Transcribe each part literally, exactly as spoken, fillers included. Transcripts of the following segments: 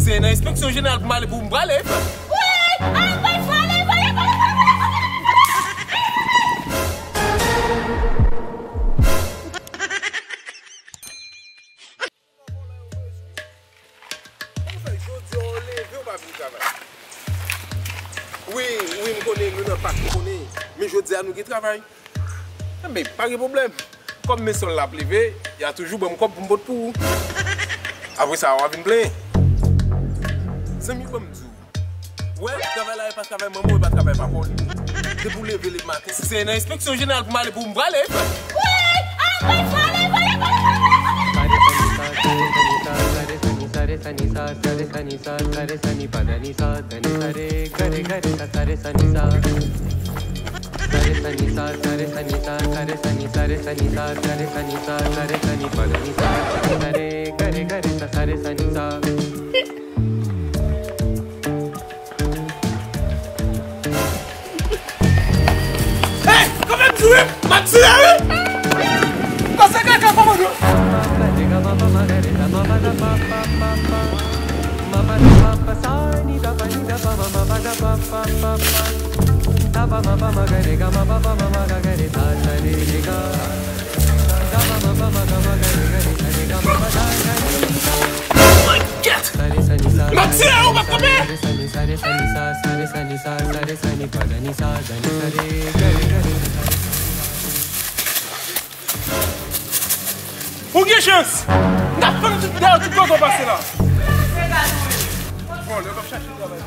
Se nan enspeksyon jeneral pou m ale, pou m prale. Wi! Al, al, prale, prale, prale, prale, prale, prale, prale. Jodi a w leve, w pa vin travay. Wi, wi, m konnen nou nan pak, m konnen. Men jodi a nou gen travay. Enben, pa gen pwoblèm. Kòm men sòl la ap leve, y a toujou ban m kòb pou m pot pou ou. Apre sa, w a vin plenyen. Zanmi, ban m di w. Wè, travay la e pa travay manman w, e pa travay papa w li ye. Depi w leve leman maten, se nan enspeksyon jeneral pou m ale, pou m prale. Wi! Al, al, prale, prale, prale, prale, prale, prale. Hey, kanpe m di wi, m ap tire wi. Pase kaka kòmando. M ap tire ou p ap kanpe. Ou gen chans. M t ap fann tout dèyè tout kote w pase la. Vòlè, w ap chache travay.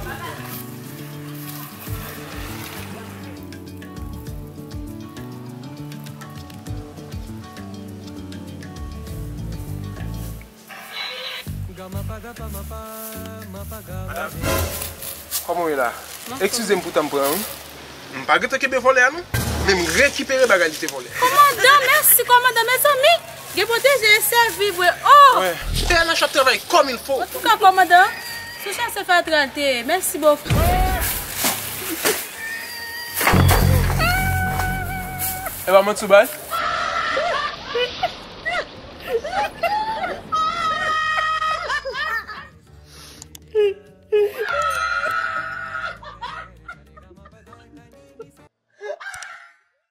Madanm, kòman w ye la? Eskize m pou tan m pran wi. M pa gentan kenbe vòlè a non. Men m rekipere bagay li te vòlè. Kòmandan, mèsi kòmandan, mezanmi. Gen pwoteje e sèvi vre. Oh! Wè. P N H ap travay kòm il fo. Antouka kòmandan, sou chase fatra l te ye. Mèsi bokou. E pa manti w bay?